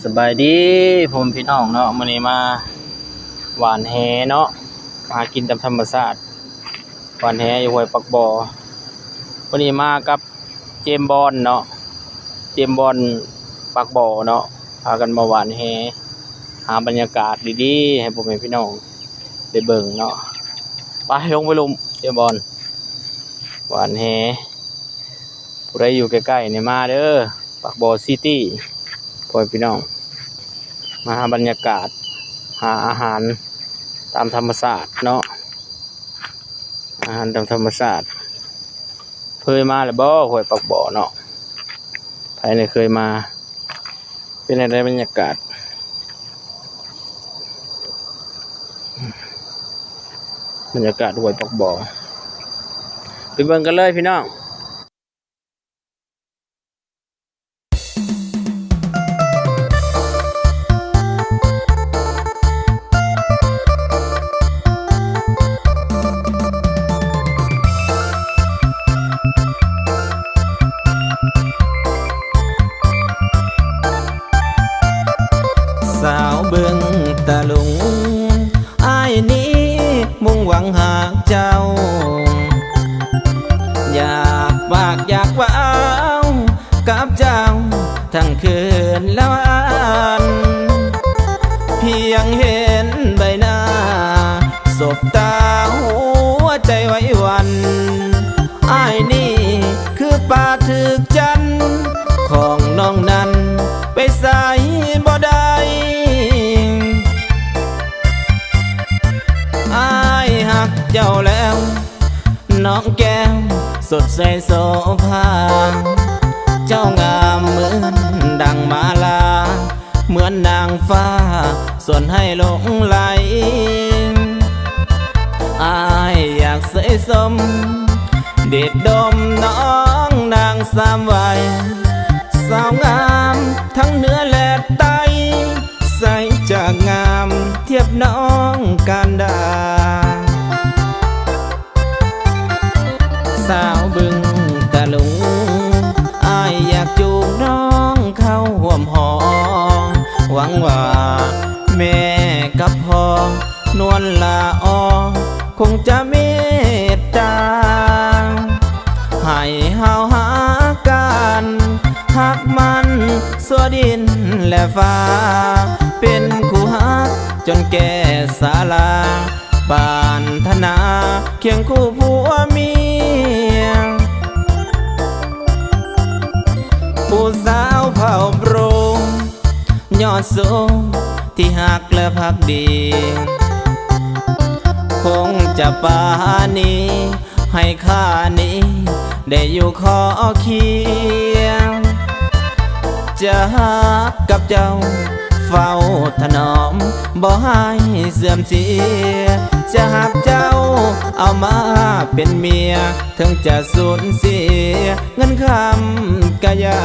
ສະບາຍດີພໍ່ແມ່ພີ່ນ້ອງເນາະ, ມື້ນີ້ມາຫວ່ານແຫເນາະ, ຫາກິນຕາມທຳມະຊາດ, ຫວ່ານແຫຢູ່ຫ້ວຍປາກບໍ່. ມື້ນີ້ມາກັບເຈມບອນເນາະ, ເຈມບອນປາກບໍ່ເນາະ, ພາກັນມາຫວ່ານແຫ, ຫາບັນຍາກາດດີໆໃຫ້ພໍ່ແມ່ພີ່ນ້ອງໄດ້ເບິ່ງເນາະ. ໄປ ລົງໄປລຸ່ມ ເຈມບອນ ຫວ່ານແຫ. ຜູ້ໃດຢູ່ໃກ້ໆນີ້ມາເດີ ປາກບໍ່ຊີຕີ້ ພໍ່ແມ່ພີ່ນ້ອງ, ມາຫາບັນຍາກາດ ຫາອາຫານຕາມທຳມະຊາດເນາະ, ອາຫານຕາມທຳມະຊາດ. ເຄີຍມາແລ້ວບໍ່ ຫ້ວຍປາກບໍ່ເນາະ? ໃຜແດ່ເຄີຍມາ? ເປັນຈັ່ງໃດບັນຍາກາດ? ບັນຍາກາດຫ້ວຍປາກບໍ່ ໄປເບິ່ງກັນເລີຍພີ່ນ້ອງ. ສາວເບິ່ງຕາລຸງ ອ້າຍນີ້ມຸ່ງຫວັງຫາເຈົ້າ, ຢາກປາກຢາກເວົ້າກັບເຈົ້າທັງຄືນລະວານ, ພຽງເຫັນໃບໜ້າ ສົບຕາຫົວໃຈໄຫວຫວັ່ນ. ອ້າຍນີ້ຄືປາຖືກຈັນ ຂອງນ້ອງນັ້ນໄປໃສບໍ່ໄດ້. ອ້າຍຮັກເຈົ້າແລ້ວ ນ້ອງແກ້ວສົດໃສໂສພາ, ເຈົ້າງາມເໝືອນດັ່ງມາລາ, ເໝືອນນາງຟ້າຊວນໃຫ້ຫຼົງໄຫຼ. ອ້າຍຢາກເຊີຍຊົມ ເດດດົມນ້ອງນາງສາມໄວ, ສາວງາມທັງເໜືອແລະໃຕ້, ໃສຈະງາມທຽບນ້ອງການດາ. ສາວບຶງຕະລຸງ ອ້າຍຢາກຈູງນ້ອງເຂົ້າຮ່ວມຫໍ, ຫວັງວ່າແມ່ກັບພໍ່ ນວນລະອໍ ຄົງຈະເມດຕາ ໃຫ້ເຮົາຮັກກັນ ຮັກມັນຊົ່ວດິນແລະຟ້າ ເປັນຄູ່ຮັກຈົນແກ່ຊະລາ ປານຖະໜາຄຽງຄູ່ຜົວເມຍ. ຜູ້ສາວເຜົ່າໂບຣງ ຍອດສູງທີ່ຮັກແລະພັກດີ ຄົງຈະປານີໃຫ້ຂ້ານີ້ໄດ້ຢູ່ຂໍຄຽງ ຈະຮັກກັບເຈົ້າເຝົ້າຖະໜອມ ບໍ່ໃຫ້ເສື່ອມເສຍ ຈະຮັບເຈົ້າເອົາມາເປັນເມຍ ເຖິງຈະສູນເສຍເງິນຄຳກະຢ່າ.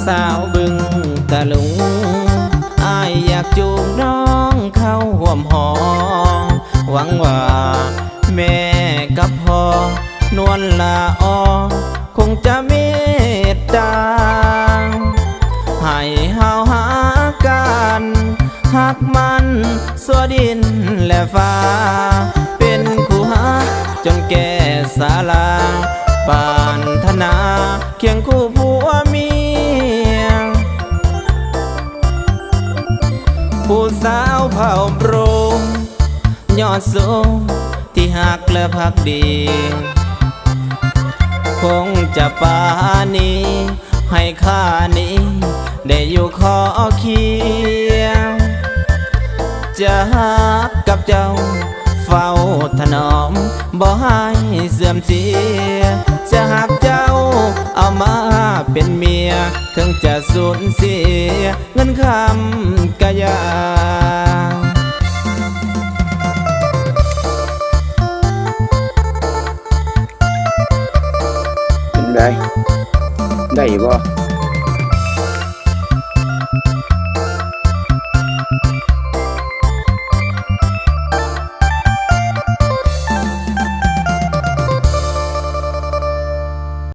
ສາວບຶງຕະລຸງ ອ້າຍຢາກຈູງນ້ອງເຂົ້າຮ່ວມຫໍ ຫວັງວ່າແມ່ກັບພໍ່ ນວນລະອໍ ຄົງຈະເມດຕາ ໃຫ້ເຮົາຮັກກັນ ຮັກມັນຊົ່ວດິນແລະຟ້າ ເປັນຄູ່ຮັກຈົນແກ່ຊະລາ ປານຖະໜາຄຽງຄູ່ຜົວເມຍ. ຜູ້ສາວເຜົ່າໂບຣງ ຍອດສູງທີ່ຮັກແລະພັກດີ ຄົງຈະປານີໃຫ້ຂ້ານີ້ໄດ້ຢູ່ຂໍຄຽງ ຈະຮັກກັບເຈົ້າ ເຝົ້າຖະໜອມ ບໍ່ໃຫ້ເສື່ອມເສຍ ຈະຮັບເຈົ້າເອົາມາເປັນເມຍ ເຖິງຈະສູນເສຍເງິນຄຳກະຢ່າ. ເປັນໃດ? ໄດ້ຢູ່ບໍ່?